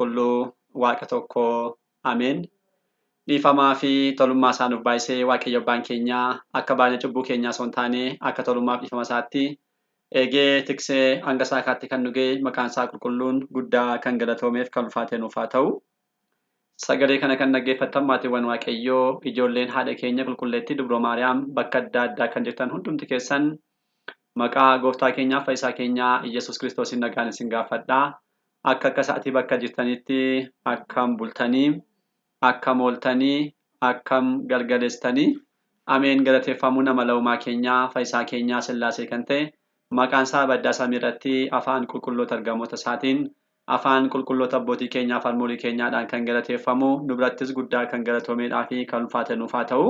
Qulqulluu Waaqa tokkoo Ameen. Dhiifamaa fi tolummaa isaa nuuf baay'isee Waaqayyo Abbaan keenya akka baay'ina cubbuu keenyaa osoo hin taane akka tolummaaf dhiifama isaatti eegee tiksee hanga saakaatti kan nu ga'e maqaan isaa qulqulluun guddaa kan galatoomeef kan ulfaate nuuf haa ta'u. Sagalee kana kan dhaggeeffattan maatiiwwan Waaqayyoo ijoolleen haadha keenya qulqulleettii Dubroo Maariyaam bakka adda addaa kan jirtan hundumti keessan maqaa gooftaa keenyaaf fayyisaa keenyaa Iyyasuus Kiristoosiin nagaan isin gaafadha. Akka akka sa'atii bakka jirtanitti akkam bultanii, akkam ooltanii, akkam galgaleessitanii, ameen galateeffamuu nama laumaa keenyaa fayyisaa keenyaa Sillaasee kan ta'e maqaan isaa baddaa samii irratti afaan qulqulloota ergamoota isaatiin afaan qulqulloota abbootii keenyaa fi harmoolii keenyaadhaan kan galateeffamu nu birattis guddaa kan galatoomeedhaa fi kan ulfaate nuuf haa ta'u.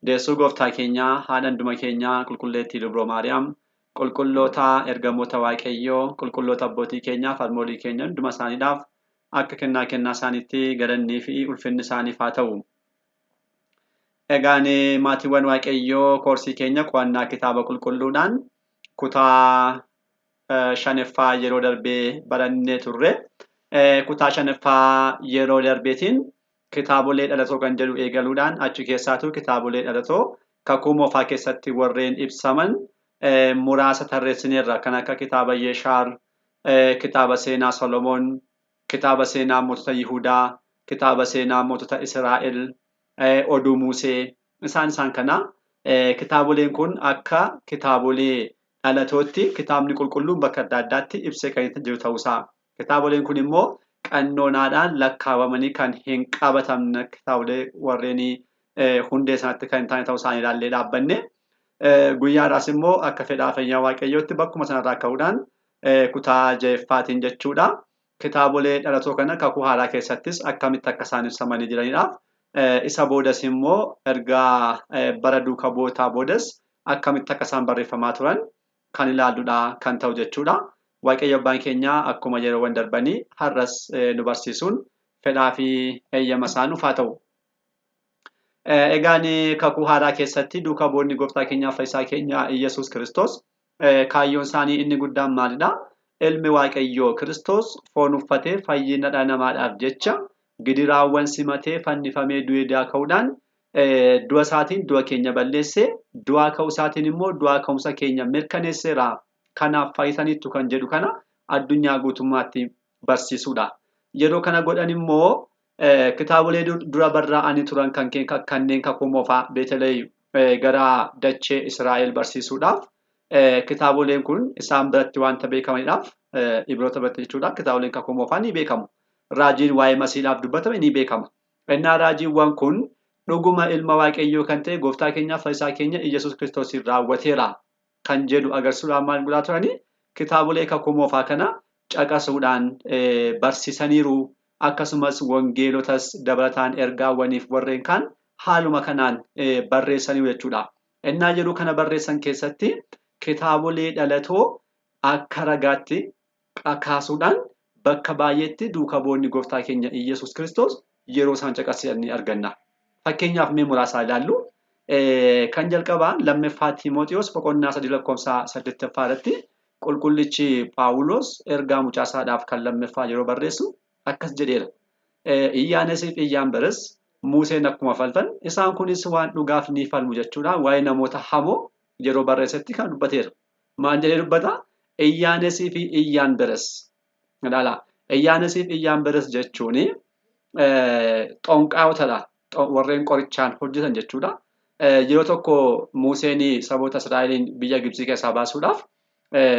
Deessuu gooftaa keenyaa haadha hunduma keenyaa qulqulleettii Dubroo Maariyaam qulqulloota ergamoota Waaqayyoo qulqulloota abbootii keenyaa fi harmoolii keenya hunduma isaaniidhaaf akka kennaa kennaa isaaniitti galannii fi ulfinni isaaniif haa ta'u. Egaan maatiiwwan Waaqayyoo koorsii keenya qo'annaa kitaaba qulqulluudhaan kutaa shanaffaa yeroo darbee barannee turre. Kutaa shanaffaa yeroo darbeetiin kitaabolee dhalatoo kan jedhu eegaluudhaan achi keessaatu kitaabolee dhalatoo kakuu moofaa keessatti warreen ibsaman muraasa tarreessineerra kan akka kitaaba Yeeshaar, kitaaba seenaa Solomoon, kitaaba seenaa mootota Yihudaa, kitaaba seenaa mootota Israa'el, oduu Musee isaan isaan kana kitaaboleen kun akka kitaabolee dhalatootti kitaabni qulqulluun bakka adda addaatti ibsee kan jiru ta'uusaa. Kitaaboleen kun immoo qannoonaadhaan lakkaawamanii kan hin qabatamne kitaabolee warreen hundee sanatti kan hin taane ta'uu isaanii ilaallee dhaabbanne. Guyyaadhaas immoo akka fedhaa fayyaa Waaqayyootti bakkuma sanarraa ka'uudhaan kutaa ja'affaatiin jechuudha. Kitaabolee dhalatoo kana kakuu haaraa keessattis akkamitti akka isaan ibsamanii jiranidhaaf. Isa boodas immoo ergaa bara duuka bu'ootaa boodas akkamitti akka isaan barreeffamaa turan kan ilaalludha kan ta'u jechuudha. Waaqayyo abbaan keenya akkuma yeroowwan darbanii har'as nu barsiisuun fedhaa fi eeyyama isaa nuuf haa ta'u. Egaan kakuu haaraa keessatti duuka bu'oonni gooftaa keenyaaf fayyisaa keenya Iyyasuus Kiristoos kaayyoon isaanii inni guddaan maalidha? Ilmi Waaqayyoo Kiristoos foon uffatee fayyina dhala namaadhaaf jecha gidiraawwan simatee fannifamee du'ee du'aa ka'uudhaan du'a isaatiin du'a keenya balleessee du'aa ka'uu isaatiin immoo du'aa ka'umsa keenya mirkaneesseera. Kanaaf fayyisaniittu kan jedhu kana addunyaa guutummaatti barsiisuudha. Yeroo kana godhan immoo kitaabolee dura barraa'anii turan kanneen kakuu moofaa Beetelehee gara dachee Israa'el barsiisuudhaaf kitaaboleen kun isaan biratti wanta beekamaniidhaaf Ibroota biratti jechuudha. Kitaaboleen kakuu moofaa ni beekamu. Raajiin waa'ee Masiidhaaf dubbatame ni beekama. Innaa raajiiwwan kun dhuguma ilma Waaqayyoo kan ta'e gooftaa keenyaaf fayyisaa keenya Iyyasuus Kiristoosiin raawwateera kan jedhu agarsiisuudhaan maal godhaa turanii kitaabolee kakuu moofaa kana caqasuudhaan barsiisaniiru. Akkasumas wangeelotas dabalataan ergaawwaniif warreen kaan haaluma kanaan barreessaniiru jechuudha. Innaa yeroo kana barreessan keessatti kitaabolee dhalatoo akka ragaatti kaasuudhaan bakka baay'eetti duuka bu'oonni gooftaa keenya Iyyasuus Kiristoos yeroo isaan caqasan ni arganna. Fakkeenyaaf mee muraasa ilaallu. Kan jalqabaa lammaffaa Tiimootiyoos boqonnaa 3 lakkoofsa 8ffaa irratti qulqullichi Phaawulos ergaa mucaasaadhaaf kan lammaffaa yeroo barreessu akkas jedheera. Iyyaanesii fi Iyyaanberes Museen akkuma falfan isaan kunis waan dhugaaf ni falmu jechuudha. Waa'ee namoota hamoo yeroo barreessetti kan dubbateera. Maal jedhee dubbata? Iyyaanesii fi Iyyaanberes. Ilaala. Iyyaanesii fi Iyyaanberes jechuun xonqaa'otadha. Warreen qorichaan hojjetan jechuudha. Yeroo tokko Museen saboota Israa'eliin biyya Gibxii keessaa baasuudhaaf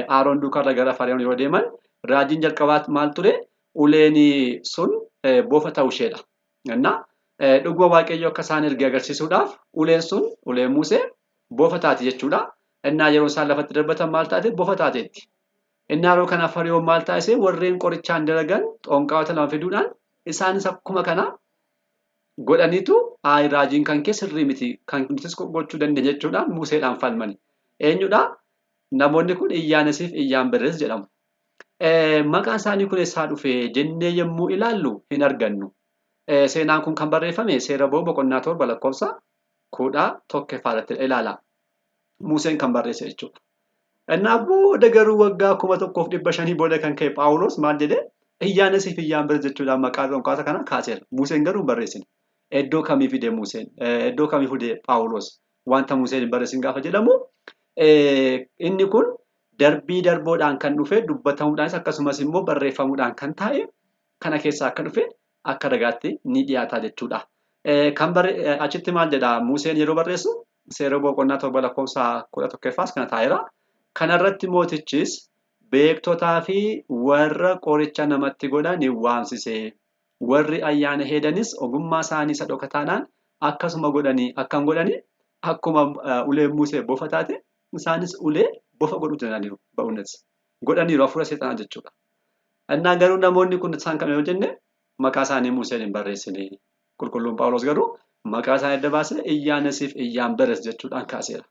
Aaroon duukaarra gara Fari'oon yeroo deeman raajiin jalqabaa maal ture? Uleen sun bofa ta'uu isheedha. Innaa dhuguma Waaqayyo akka isaan erge agarsiisuudhaaf uleen sun uleen Musee bofa taati jechuudha. Innaa yeroo isaan lafatti darbatan maal taate? Bofa taateetti. Innaa yeroo kana Fari'oon maal taasise? Warreen qorichaan dalagan xonqaa'ota lama fiduudhaan isaanis akkuma kana godhaniitu ayi raajiin kan kee sirrii miti kan nutis gochuu dandeenya jechuudhaan Museedhaan falmani. Eenyudha? Namoonni kun Iyyaanesii fi Iyyaanberes jedhamu. Maqaan isaanii kun eessaa dhufe jennee yommuu ilaallu hin argannu. Seenaan kun kan barreeffame seera ba'uu boqonnaa 7 lakkoofsa 11ffaa irratti ilaala. Museen kan barreesse jechuudha. Innaa booda garuu waggaa 1500 booda kan ka'e Phaawulos maal jedhee? Iyyaanesii fi Iyyaanberes jechuudhaan maqaa xonqaata kana kaaseera. Museen garuu hin barreessine. Iddoo kamii fide Museen? Iddoo kamii fide Phaawulos? Wanta Museen hin barreessin gaafa jedhamu inni kun darbii darboodhaan kan dhufe dubbatamuudhaanis akkasumas immoo barreeffamuudhaan kan taa'e kana keessaa akka dhufe akka ragaatti ni dhiyaata jechuudha. Kan achitti maal jedha Museen yeroo barreessu seera boqonnaa 7 lakkoofsa 11ffaas kana taa'eera. Kanarratti mootichis beektotaa fi warra qoricha namatti godhan ni waamsise. Warri ayyaana heedanis ogummaa isaanii isa dhokataadhaan akkasuma godhanii akkam godhanii akkuma uleen Musee bofa taate isaanis ulee bofa godhuu danda'aniiru ba'uunis godhaniiru hafuura seexanaa jechuudha. Innaa garuu namoonni kun isaan kam yoo jenne maqaa isaanii Museen hin barreessine. Qulqulluun Phaawulos garuu maqaa isaanii adda baasee Iyyaanesiif Iyyaanberes jechuudhaan kaaseera.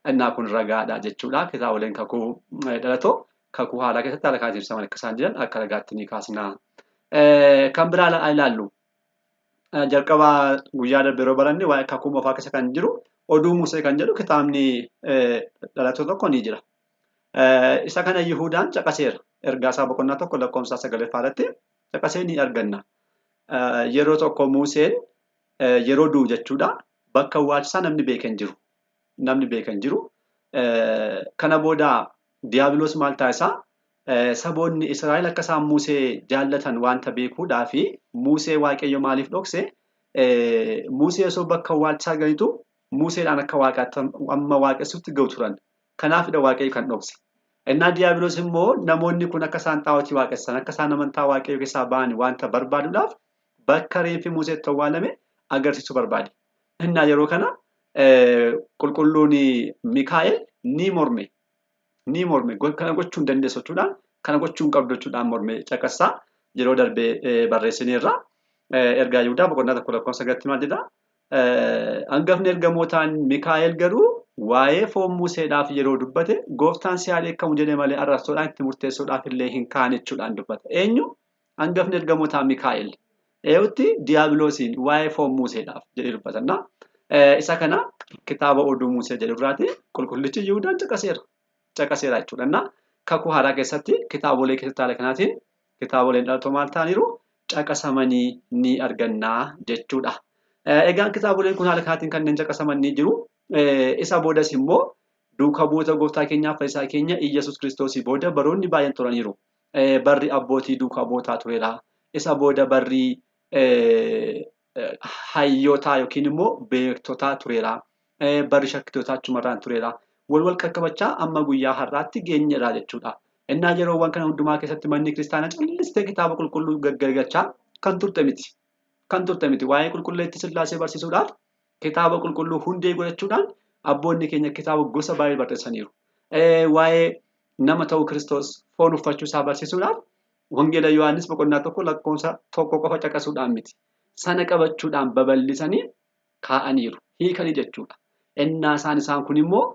Innaa kun ragaadha jechuudha. Kitaaboleen kakuu dhalatoo kakuu haaraa keessatti haala kanaan ibsaman akka isaan jiran akka ragaatti ni kaasna. Kan biraa ilaallu. Jalqaba guyyaa darbe yeroo baranne waa'ee kakuu moofaa keessa kan jiru oduu Musee kan jedhu kitaabni dhalatoo tokko ni jira. Isa kana Yihudaan caqaseera. Ergaa isaa boqonnaa 1 lakkoofsa 9ffaa irratti caqasee ni arganna. Yeroo tokko Museen yeroo du'u jechuudha. Bakka awwaalchisaa namni beeke hin jiru. Namni beeke hin jiru. Kana booda Diyaabiloos maal taasisa? Saboonni Israa'el akka isaan Musee jaallatan wanta beekuudhaa fi Musee Waaqayyo maaliif dhokse? Musee osoo bakka awwaalchisaa ganitu Museedhaan akka waaqaatti amma waaqessutti ga'u turan. Kanaafidha Waaqayyo kan dhokse. Innaa Diyaabiloos immoo namoonni kun akka isaan xaa'otii waaqessan, akka isaan amantaa Waaqayyo keessaa ba'an wanta barbaaduudhaaf bakka reenfi Museetti awwaalame agarsiisuu barbaade. Innaa yeroo kana qulqulluun Mikaa'el ni morme. Ni morme. Kana gochuu hin dandeessu jechuudhaan, kana gochuu hin qabdu jechuudhaan morme caqasaa yeroo darbe barreessineerra. Ergaa Yihudaa boqonnaa 1 lakkoofsa 9tti maal jedha? Hangafni ergamootaan Mikaa'el garuu waa'ee foon Museedhaaf yeroo dubbate gooftaan si haa dheekkamu jedhe malee arrabsoodhaan itti murteessuudhaaf illee hin kaane jechuudhaan dubbata. Eenyu? Hangafni ergamootaa Mikaa'el. Eeyutti diiyaabiloosiin waa'ee foon Museedhaaf jedhee dubbata. Isa kana kitaaba oduu Musee jedhu irraati qulqullichi Yihudaan caqaseera. Caqaseera jechuudha. Kakuu haaraa keessatti kitaabolee keessatti haala kanaatiin kitaaboleen dhalatoo maal ta'aniiru? Caqasamanii ni argannaa jechuudha. Egaan kitaaboleen kun haala kanaatiin kanneen caqasaman ni jiru. Isa boodas immoo duuka bu'oota gooftaa keenyaa fayyisaa keenya Iyyasuus Kiristoosii booda baroonni baay'een turaniiru. Barri abbootii duuka bu'ootaa tureera. Isa booda barri hayyootaa yookiin immoo beektotaa tureera. Barri shakkitootaa achumarraan tureera. Wal wal qaqqabachaa amma guyyaa har'aatti geenyedha jechuudha. Innaa yeroowwan kana hundumaa keessatti manni kiristaanaa callistee kitaaba qulqulluu gaggargalchaa kan turte miti. Kan turte miti. Waa'ee qulqulleettii Sillaasee barsiisuudhaaf kitaaba qulqulluu hundee godhachuudhaan abboonni keenya kitaaba gosa baay'ee barreessaniiru. Waa'ee nama ta'uu Kiristoos foon uffachuu isaa barsiisuudhaaf Wangeela Yohaannis boqonnaa 1 lakkoofsa 1 qofa caqasuudhaan miti. Sana qabachuudhaan babal'isanii kaa'aniiru. Hiikanii jechuudha. Ennaa isaan isaan kun immoo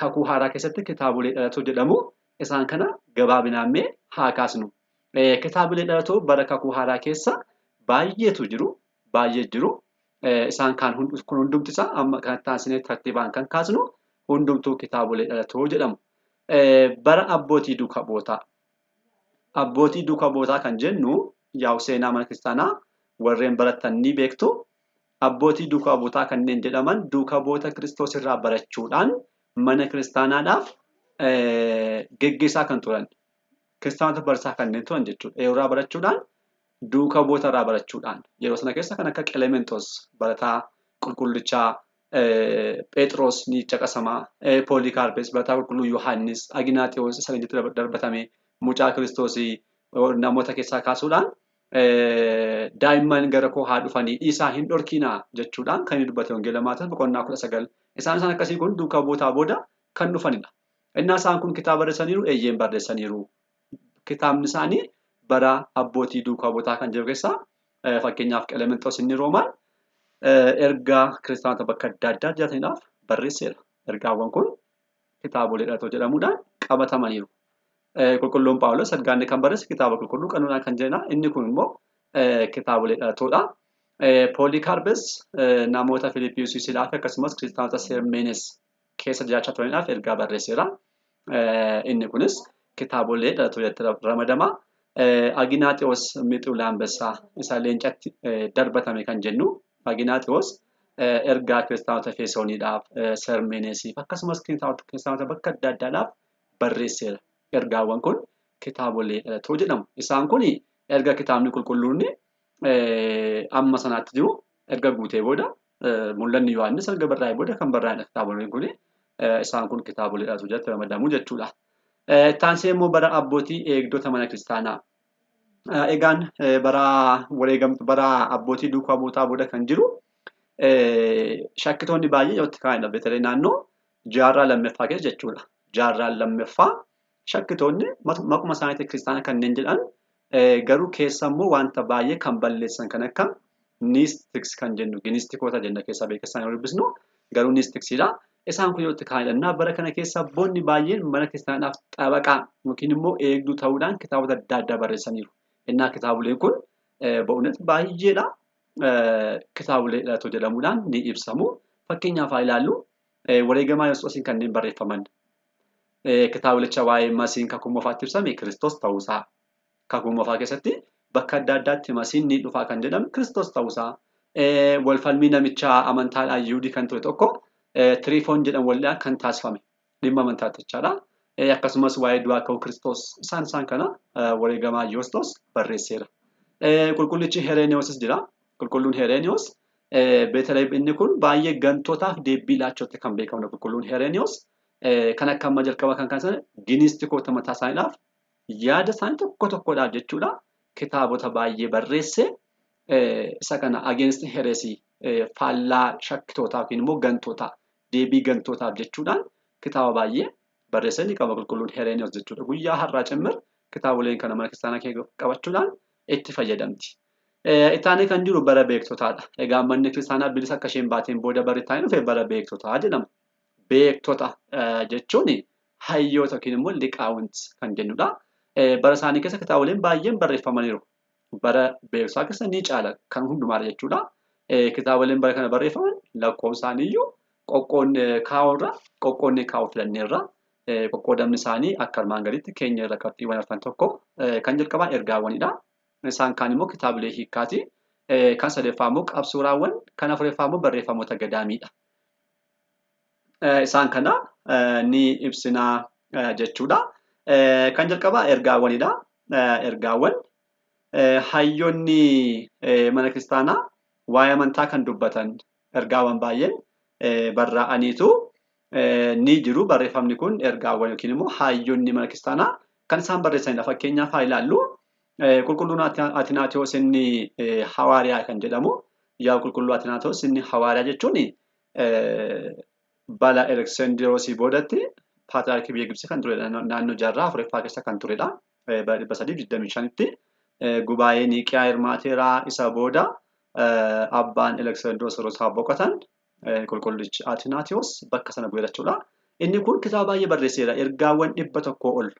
kakuu haaraa keessatti kitaabolee dhalatoo jedhamu. Isaan kana gabaabinaan mee haa kaasnu. Kitaabilee dhalatoo bara kakuu haaraa keessa baay'eetu jiru. Baay'ee jiru. Isaan kaan kun hundumti isaa amma kanatti aansinee tartiibaan kan kaasnu hundumtuu kitaabolee dhalatoo jedhamu. Bara abbootii duuka bu'ootaa. Abbootii duuka bu'ootaa kan jennu yaa'u seenaa mana kiristaanaa warreen baratan ni beektu. Abbootii duuka bu'ootaa kanneen jedhaman duuka bu'oota Kiristoos irraa barachuudhaan mana kiristaanaadhaaf geggeessaa kan turan. Kiristaanota barsiisaa kanneen turan jechuudha. Eenyurraa barachuudhaan? Duuka bu'oota irraa barachuudhaan. Yeroo sana keessa kan akka Qelementos barataa qulqullichaa Pheexiroos ni caqasama. Poolikaarpes barataa qulqulluu Yohaannis, Aginaaxiyoos isa leenjitti darbatame mucaa Kiristoosii namoota keessaa kaasuudhaan daa'imman gara koo haa dhufanii dhiisaa hin dhorkiinaa jechuudhaan kan inni dubbate Wangeela Maatiyoos boqonnaa 19. Isaan isaan akkasii kun duukaa bu'ootaa booda kan dhufanidha. Innaa isaan kun kitaaba barreessaniiru, eeyyeen barreessaniiru. Kitaabni isaanii bara abbootii duukaa bu'ootaa kan jiru keessaa fakkeenyaaf Qelemenxoos inni Roomaan ergaa kiristaanota bakka adda addaa jiraataniidhaaf barreesseera. Ergaawwan kun kitaabolee dhalatoo jedhamuudhaan qabatamaniiru. Qulqulluun Phaawulos ergaa inni kan barreesse kitaaba qulqulluu qanonaa kan jedhana. Inni kun immoo kitaabolee dhalatoodha. Poolikaarpes namoota Filiippiisiidhaaf akkasumas kiristaanota Seermeenes keessa jiraachaa turaniidhaaf ergaa barreesseera. Inni kunis kitaabolee dhalatoo jalatti ramadama. Aginaaxiyoos Mixuu Laambessaa isa leencatti darbatame kan jennu Aginaaxiyoos ergaa kiristaanota Efesooniidhaaf, Sermeenesiif akkasumas kiristaanota bakka adda addaadhaaf barreesseera. Ergaawwan kun kitaabolee dhalatoo jedhamu. Isaan kun erga kitaabni qulqulluun amma sanaatti jiru erga guutee booda mul'anni Yohaannis erga barraa'ee booda kan barraa'edha kitaaboleen kun. Isaan kun kitaabolee dhalatoo jalatti ramadamu jechuudha. Itti immoo bara abbootii eegdota mana kiristaanaa. Egaan bara wareegamtu bara abbootii duukaa buutaa booda kan jiru shakkitoonni baay'ee yoo itti kaa'anidha. Beetelee naannoo jaarraa lammaffaa keessa jechuudha. Jaarraa lammaffaa shakkitoonni maquma isaaniitiin kiristaana kanneen jedhan garuu keessa immoo wanta baay'ee kan balleessan kan akka Gnostics kan jennu ginistikoota jenna keessaa beekasaan yoo dubbisnu garuu Gnosticsiidha. Isaan kun yoo itti kaa'anidha. Bara kana keessa abboonni baay'een mana kiristaanaaf xabaqaa yookiin immoo eegduu ta'uudhaan kitaabota adda addaa barreessaniiru. Innaa kitaaboleen kun ba'uunet baay'eedha. Kitaabolee dhalatoo jedhamuudhaan ni ibsamu. Fakkeenyaaf haa ilaallu wareegamaa Yesuusiin kanneen barreeffaman. Kitaabolicha waa'ee masiin kakuu moofaatti ibsame Kiristoos ta'uusaa. Kakuu moofaa keessatti bakka adda addaatti masiin ni dhufaa kan jedhamu Kiristoos ta'uusaa. Walfalmii namichaa amantaadhaan Yihuudii kan ture tokko Tiriifoon jedhamu waliin kan taasifame dhimma amantaatti jechaadha. Akkasumas waa'ee du'aa ka'uu Kiristoos isaan isaan kana wareegamaa Yesuus barreesseera. Qulqullichi Hereeniyoosis jira. Qulqulluun Hereeniyos Beetaleem inni kun baay'ee gantootaaf deebii laachuutti kan beekamudha. Qulqulluun Hereeniyos kan akka amma jalqaba kan kaasan ginistikoota mataa isaaniidhaaf yaada isaanii tokko tokkodhaaf jechuudha. Kitaabota baay'ee barreesse isa kana against heresy faallaa shakkitootaa yookiin immoo gantootaa deebii gantootaaf jechuudhaan kitaaba baay'ee barreessee ni qaba qulqulluun Hereeniyos jechuudha. Guyyaa har'aa cimmir kitaaboleen kana mana kiristaanaa kee qabachuudhaan itti fayyadamti. Ittaanee kan jiru bara beektotaadha. Egaa manni kiristaanaa bilisa akka isheen baateen booda barri ittaanee dhufe bara beektotaa jedhama. Beektota jechuun hayyoota yookiin immoo liqaawunt kan jennudha. Bara isaanii keessa kitaaboleen baay'een barreeffamaniiru. Bara beektotaa keessa ni caala kan hundumaadha jechuudha. Kitaaboleen bara kana barreeffaman lakkoofsaaniyyuu qoqqoodne kaa'uurra qoqqoodnee kaa'uu filanneerra. Qoqqoodamni isaanii akka armaan gaditti keenya irra qabxiiwwan arfan tokko kan jalqabaa ergaawwanidha. Isaan kaan immoo kitaabilee hiikkaati. Kan sadaffaa immoo qabsuuraawwan, kan afuraffaa immoo barreeffamoota gadaamiidha. Isaan kana ni ibsinaa jechuudha. Kan jalqabaa ergaawwanidha. Ergaawwan hayyoonni mana kiristaanaa waa'ee amantaa kan dubbatan ergaawwan baay'een barraa'aniitu ni jiru. Barreeffamni kun ergaawwan yookiin immoo hayyoonni mana kiristaanaa kan isaan barreessanidha. Fakkeenyaaf haa ilaallu. Qulqulluun Atinaatiyoos inni hawaariyaa kan jedhamu yaa qulqulluu Atinaatiyoos inni hawaariyaa jechuun bara Aleksaandiroosii boodatti paatriyaarkii biyya Gibxii kan turedha. Naannoo jaarraa afuraffaa keessa kan turedha. Bara 325tti gubaa'ee Niiqiyaa hirmaateera. Isa booda abbaan Aleksaandiroos yeroo isaa boqotan qulqullichi Atinaatiyoos bakka sana bu'eera jechuudha. Inni kun kitaaba baay'ee barreesseera. Ergaawwan 100 ol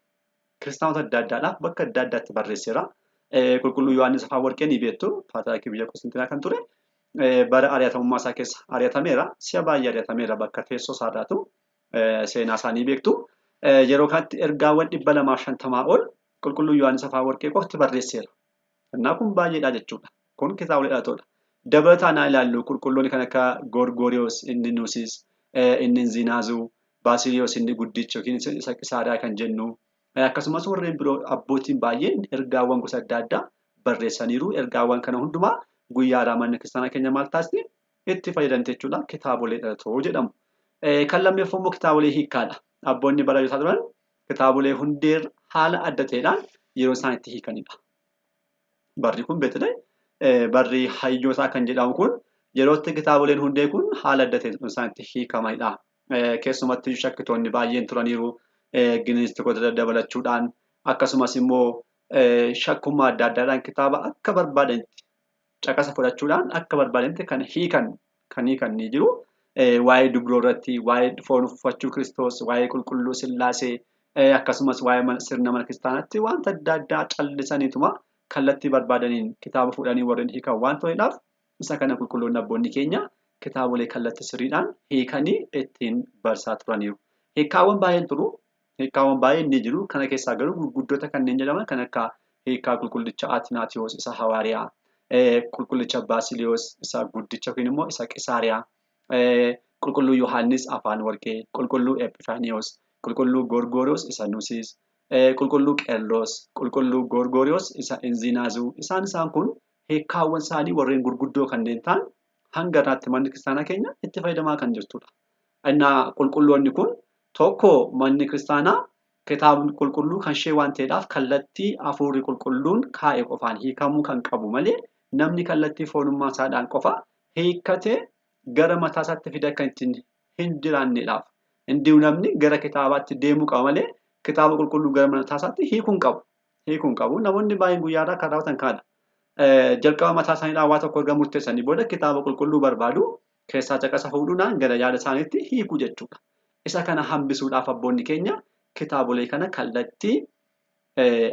kiristaanota adda addaadhaaf bakka adda addaatti barreesseera. Qulqulluu Yohaannis Afaan Warqee ni beektu. Paatriyaarkii biyya Qosxinxinaa kan ture. Bara ari'atamummaa isaa keessa ari'atameera. Si'a baay'ee ari'atameera bakka teessoo isaa irraatu seenaa isaa ni beektu. Yeroo kanatti ergaawwan 250 ol qulqulluu Yohaannis Afaan Warqee qofti barreesseera. Innaa kun baay'eedha jechuudha. Kun kitaabolee dhalatoodha. Dabalataan haa ilaallu qulqulloonni kan akka Gorgoriyoos inni Nuusis, inni Zinaazuu, Baasiliyoos inni guddichi yookiin isa Qisaariyaa kan jennu akkasumas warreen biroo abbootiin baay'een ergaawwan gosa adda addaa barreessaniiru. Ergaawwan kana hundumaa guyyaa har'aa manni kiristaanaa keenya maal taasisti? Itti fayyadamte jechuudha. Kitaabolee dhalatoo jedhamu. Kan lammaffaa immoo kitaabolee hiikkaadha. Abboonni bara isaa turan kitaabolee hundee haala adda ta'eedhaan yeroo isaan itti hiikanidha. Barri kun beektu barri hayyootaa kan jedhamu kun yerootti kitaaboleen hundee kun haala adda ta'een isaan itti hiikamanidha. Keessumatti shakkitoonni baay'een turaniiru ginistikoota dabalachuudhaan akkasumas immoo shakkummaa adda addaadhaan kitaaba akka barbaadanitti caqasa fudhachuudhaan akka barbaadanitti kan hiikan ni jiru. Waa'ee dubroo irratti, waa'ee foon uffachuu Kiristoos, waa'ee qulqulluu Sillaasee akkasumas waa'ee sirna mana kiristaanaatti wanta adda addaa callisaniituma kallattii barbaadaniin kitaaba fuudhanii warreen hiikan waan ta'eedhaaf isa kana qulqulloonni abboonni keenya kitaabolee kallattii sirriidhaan hiikanii ittiin barsaa turaniiru. Hiikkaawwan baay'een turu. Hiikkaawwan baay'een ni jiru. Kana keessaa garuu gurguddoota kanneen jedhaman kan akka Hiikkaa qulqullicha Atinaatiyoos isa Hawaariyaa, qulqullicha Baasiliyoos isa guddicha yookiin immoo isa Qisaariyaa, qulqulluu Yohaannis Afaan Warqee, qulqulluu Epifaaniyoos, qulqulluu Gorgoriyoos isa Nusiis, qulqulluu Qeerloos, qulqulluu Gorgoriyoos isa Inzinaazuu. Isaan isaan kun hiikkaawwan isaanii warreen gurguddoo kanneen ta'an hanga irraatti manni kiristaanaa keenya itti fayyadamaa kan jirtudha. Innaa qulqulloonni kun tokko manni kiristaanaa kitaabni qulqulluu kan ishee waan ta'eedhaaf kallattii hafuurri qulqulluun kaa'e qofaan hiikamuu kan qabu malee namni kallattii foonummaa isaadhaan qofa hiikkatee gara mataa isaatti fide kan ittiin hin jiraanneedhaaf. Hindiu namni gara kitaabaatti deemuu qaba malee kitaaba qulqulluu gara mataa isaatti hiikuu hin qabu. Hiikuu hin qabu. Namoonni baay'een guyyaarraa kan raawwatan kanadha. Jalqaba mataa isaaniidhaan waa tokko erga murteessanii booda kitaaba qulqulluu barbaadu keessaa caqasa fuudhuudhaan gara yaada isaaniitti hiikuu jechuudha. Isa kana hambisuudhaaf abboonni keenya kitaabolee kana kallattii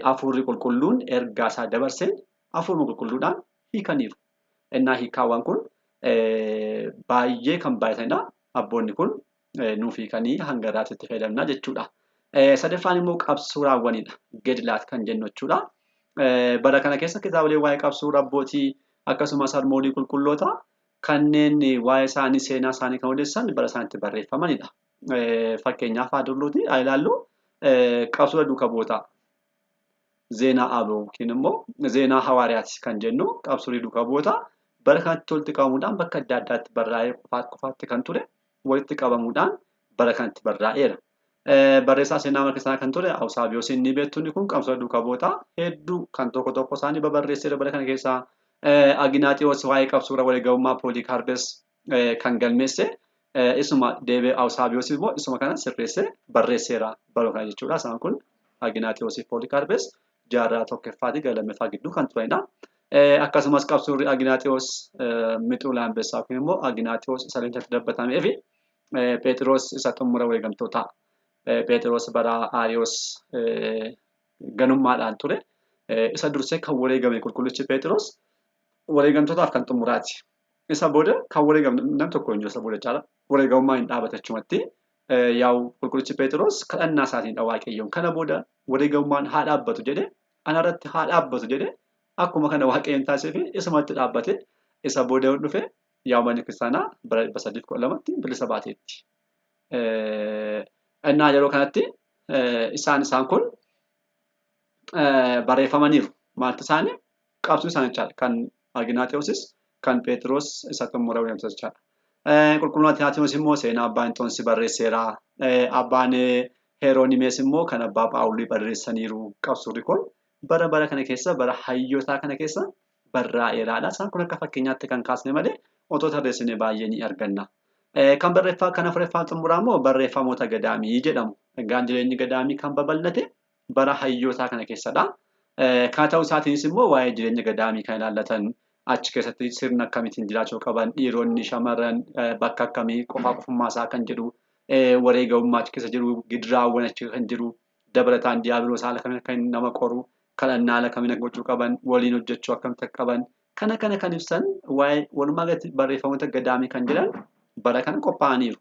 hafuurri qulqulluun ergaa isaa dabarseen hafuuruma qulqulluudhaan hiikaniiru. Innaa hiikkaawwan kun baay'ee kan baay'atanidha. Abboonni kun nuuf hiikanii hanga irraatti itti fayyadamna jechuudha. Sadaffaan immoo qabsuuraawwanidha. Gedilaat kan jennu jechuudha. Bara kana keessa kitaabolee waa'ee qabsuura abbootii akkasumas harmoolii qulqulloota kanneen waa'ee isaanii seenaa isaanii kan odeessan bara isaanitti barreeffamanidha. Fakkeenyaaf haa durluuti haa ilaallu qabsuura duuka bu'ootaa. Zeenaa Aboo yookiin immoo Zeenaa Hawaariyaati kan jennu qabsuurri duuka bu'ootaa bara kanatti walitti qabamuudhaan bakka adda addaatti barraa'ee qofaatti kan ture walitti qabamuudhaan bara kanatti barraa'eera. Barreessaa seenaa mana kiristaanaa kan ture Awusaabiyoos inni beektu kun qabsoota duuka bu'ootaa hedduu kan tokko tokko isaanii babarreesseera bara kana keessaa. Aginaaxiyoos waa'ee qabsuura wareegamummaa Poolikaarpes kan galmeesse isuma deebi'ee Awusaabiyoos immoo isuma kana sirreessee barreesseera bara kana jechuudha. Isaan kun Aginaaxiyoos fi Poolikaarpes jaarraa tokkoffaatii gara lammaffaa gidduu kan turanidha. Akkasumas qabsuurri Aginaaxiyoos Mixuu Laambessaa yookiin immoo Aginaaxiyoos isa leencatti darbatamee fi Pheexiroos isa xumura wareegamtootaa. Pheexiroos bara Aariyoos ganummaadhaan ture. Isa dursee kan wareegame qulqullichi Pheexiroos wareegamtootaaf kan xumuraati. Isa booda kan wareegame nam tokko hin jiru isa booda jechaadha. Wareegamummaan hin dhaabate achumatti. Yaa'u qulqullichi Pheexiroos kadhannaa isaatiinidha Waaqayyoon. Kana booda wareegamummaan haa dhaabbatu jedhe anarratti haa dhaabbatu jedhe akkuma kana Waaqayyoon taasisee fi isumatti dhaabbate isa booda yoo dhufe yaa'u manni kiristaanaa bara 312tti bilisa baateetti. Innaa yeroo kanatti isaan isaan kun barreeffamaniiru. Maaltu isaanii? Qabsoo isaanii jechaadha. Kan Aginaaxewoosis kan Pheexiroos isa xumura wareegamsa jechaadha. Qulqulluun Atinaatiyoos immoo seenaa abbaa Inxoonsi barreesseera. Abbaan Heeroonimees immoo kan abbaa Phaawulii barreessaniiru. Qabsoorri kun bara bara kana keessa bara hayyootaa kana keessa barraa'eeraadha. Isaan kun akka fakkeenyaatti kan kaasne malee otoo tarreessine baay'ee ni arganna. Kan barreeffaa kan afuraffaan xumuraa immoo barreeffamoota gadaamii jedhamu. Egaan jireenyi gadaamii kan babal'ate bara hayyootaa kana keessadha. Kana ta'uu isaatiinis immoo waa'ee jireenya gadaamii kan ilaallatan achi keessatti sirna akkamiitiin jiraachuu qaban dhiironni shamarran bakka akkamii qofaa qofummaa isaa kan jedhu wareegamummaa achi keessa jiru gidiraawwan achi kan jiru dabalataan diyaabiloos haala kamiin akka nama qoru kadhannaa haala kamiin akka gochuu qaban waliin hojjechuu akkamitti akka qaban kana kana kan ibsan waa'ee walumaa galatti barreeffamoota gadaamii kan jedhan bara kana qophaa'aniiru.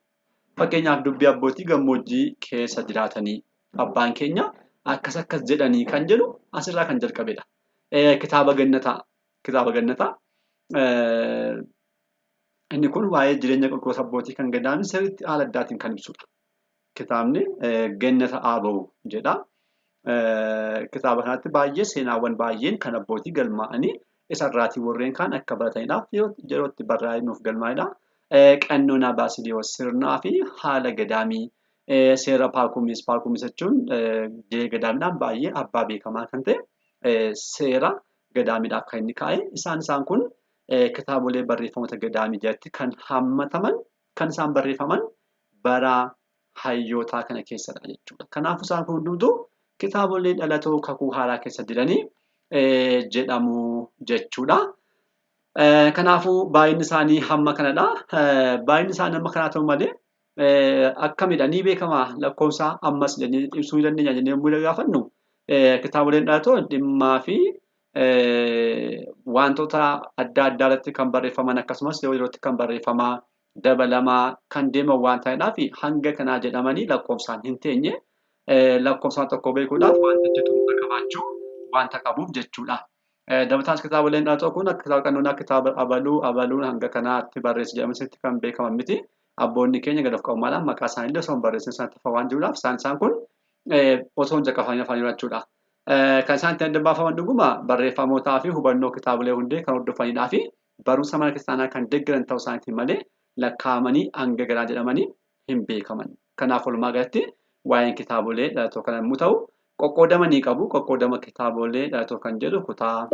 Fakkeenyaaf dubbii abbootii gammoojjii keessa jiraatanii abbaan keenya akkas akkas jedhanii kan jedhu asirraa kan jalqabedha. Kitaaba gannataa kitaaba gannataa inni kun waa'ee jireenya qulqulloota abbootii kan gadaamii sirriitti haala addaatiin kan ibsudha. Kitaabni Gannata Aabawu jedha. Kitaaba kanatti baay'ee seenaawwan baay'een kan abbootii galmaa'anii isarraatii warreen kaan akka barataniidhaaf yeroo itti barraa'ee nuuf galmaa'edha. Qannoonaa Baasiliyoos sirnaa fi haala gadaamii seera Paakumis Paakumis jechuun jireenya gadaamiidhaan baay'ee abbaa beekamaa kan ta'e seera gadaamiidhaaf kan inni kaa'e. Isaan isaan kun kitaabolee barreeffamoota gadaamii jalatti kan hammataman kan isaan barreeffaman bara hayyootaa kana keessadha jechuudha. Kanaafuu isaan kun hundumtuu kitaabolee dhalatoo kakuu haaraa keessa jiranii jedhamu jechuudha. Kanaafuu baay'inni isaanii hamma kanadha. Baay'inni isaanii hamma kanaa ta'u malee akkamidha ni beekama lakkoofsa ammas jennee ibsuu ni dandeenya jennee yommuu gaafannu kitaaboleen dhalatoo dhimmaa fi wantoota adda addaa irratti kan barreeffaman akkasumas yeroo yerootti kan barreeffamaa dabalamaa kan deeman waan ta'eedhaaf hanga kanaa jedhamanii lakkoofsaan hin teenye lakkoofsaan tokko beekuudhaaf wantichi xumura qabaachuu wanta qabuuf jechuudha. Dabalataan kitaaboleen dhalatoo kun akka kitaaba qannoonaa, kitaaba abaluu abaluun hanga kanaatti barreesse jedhamutti kan beekaman miti. Abboonni keenya gad of qabummaadhaan maqaa isaanii illee osoo hin barreessin isaanitti hafa waan jiruudhaaf isaan kun osoo hin caqafamanii hafaniiru jechuudha. Kan isaan ittiin adda baafaman dhuguma barreeffamootaa fi hubannoo kitaabolee hundee kan hordofanidhaa fi barumsa mana kiristaanaa kan deeggaran ta'uu isaaniitiin malee lakkaa'amanii hanga garaa jedhamanii hin beekaman. Kanaaf walumaa galatti waa'een kitaabolee dhalatoo kana yommuu ta'u, qoqqoodama ni qabu. Qoqqoodama kitaabolee dhalatoo kan jedhu kutaa.